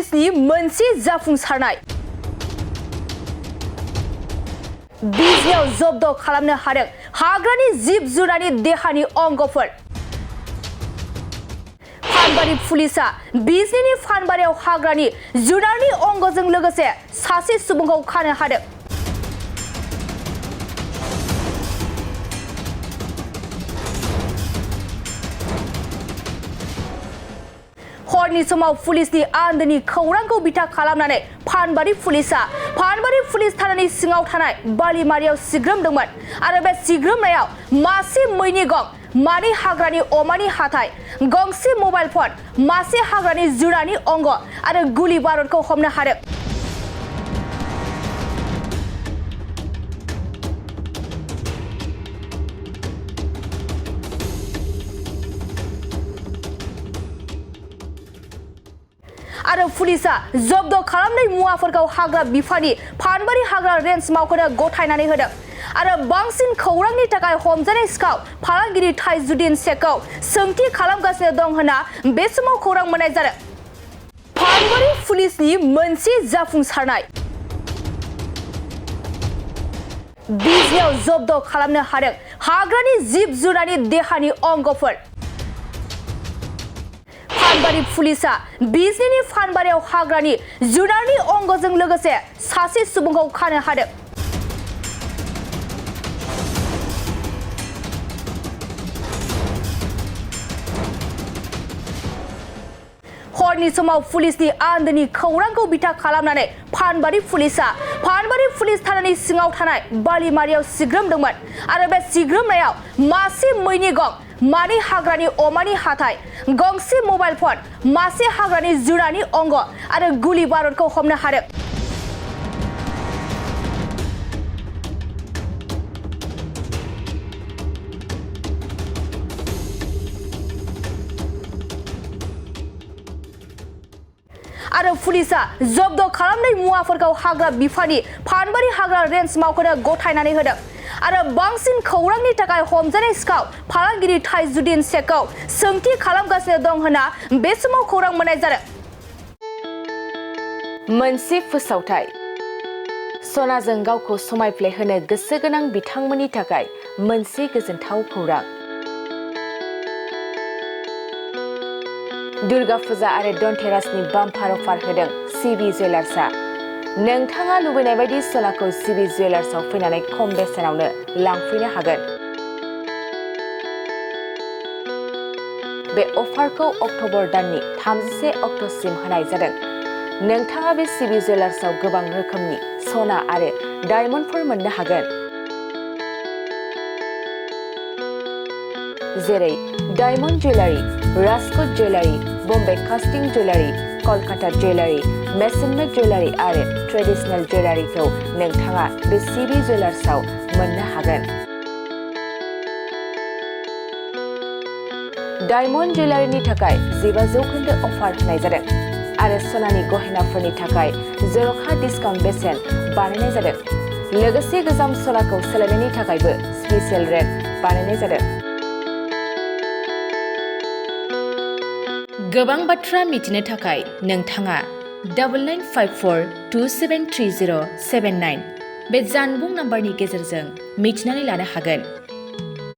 पुलिसनि मोनसे जाफुंसारनाय बिजनियाव जब्द खालामनो हादों हाग्रानि जिब जुनारनि देहानि अंगफोर फानबारि पुलिसा बिजनिनि फानबारियाव हाग्रानि जुनारनि अंगजों लोगोसे सासे सुबुंखौ खानो हादों। हरनि समाव पुलिसनि आन्दोनि खौरांखौ बिथा खालामनानै फानबारि पुलिस थानानि सिङाव थानाय बालिमारियाव सिग्रोमदोंमोन आरो बे सिग्रोमनायाव मासे मैनि गं, मानै हाग्रानि अमानि हाथाय, गंसे मबाइल फन, मासे हाग्रानि जुनारनि अंग आरो गुलि बारुदखौ हमनो हादों। आरो पुलिसा जब्द खालामनाय मुवाफोरखौ हाग्रा बिफाननि फानबारि हाग्रा रेन्ज मावख'नो गथायनानै होदों आरो बांसिन खौरांनि थाखाय हमजानाय सिखाव फालांगिरि थाइजुद्दिन शेखखौ सोंथि खालामगासिनो दं होनना बे समाव खौरां मोननाय जादों। फानबारि पुलिसनि मोनसे जाफुंसारनाय बिजनियाव जब्द खालामनो हादों हाग्रानि जिब जुनारनि देहानि अंगफोर फानबारि पुलिसा बिजनिनि फानबारियाव हाग्रानि जुनारनि अंगजों लोगोसे सासे सुबुंखौ खानो हादों। हरनि समाव पुलिसनि आन्दोनि खौरांखौ बिथा खालामनानै फानबारि पुलिस थानानि सिङाव थानाय बालिमारियाव सिग्रोमदोंमोन आरो बे सिग्रोमनायाव मासे मैनि गं, मानै हाग्रानि अमानि हाथाय, गंसे मबाइल फन, मासे हाग्रानि जुनारनि अंग आरो गुलि बारुदखौ हमनो हादों। आरो पुलिसा जब्द खालामनाय मुवाफोरखौ हाग्रा बिफाननि फानबारि हाग्रा रेन्ज मावख'नो गथायनानै होदों आरो बांसिन खौरांनि थाखाय हमजानाय सिखाव फालांगिरि थाइजुद्दिन शेखखौ सोंथि खालामगासिनो दं होनना बे समाव खौरां मोननाय जादों। मोनसे फोसावथाय सनाजों गावखौ समायफ्लेहोनो गोसो गोनां बिथांमोननि थाखाय मोनसे गोजोनथाव खौरां। दुर्गा फुजा आरो धनतेरासनि बाम्पार अफार होदों सिबि जुवेलार्सआ। नोंथाङा लुबैनाय बायदि सनाखौ सिबि जुवेलार्सआव फैनानै खम बेसेनावनो लांफैनो हागोन। बे अफारखौ अक्ट'बर दाननि 31 अक्ट'सिम होनाय जादों। नोंथाङा बे सिबि जुवेलार्सआव गोबां रोखोमनि सना आरो डायमन्डफोर मोननो हागोन, जेरै diamond jewellery, Rajkot jewellery, Bombay कास्टिं जुवेलारि, कलकाता जुवेलारि, मेसिन मेड जुवेलारि आरो ट्रेडिशनेल जुवेलारिखौ नोंथाङा बे सिबि जुवेलार्सआव मोननो हागोन। डायमन्ड जुवेलारिनि थाखाय 15% अफार होनाय जादों आरो सनानि गहेनाफोरनि थाखाय जर'खा डिस्काउन्ट बेसेन बानायनाय जादों। लोगोसे गोजाम सनाखौ सोलायनायनि थाखायबो स्पेशेल रेट बानायनाय जादों। गोबां बाथ्रा मिथिनो थाखाय नोंथाङा 9954273079 बे जानबुं नाम्बारनि गेजेरजों मिथिनानै लानो हागोन।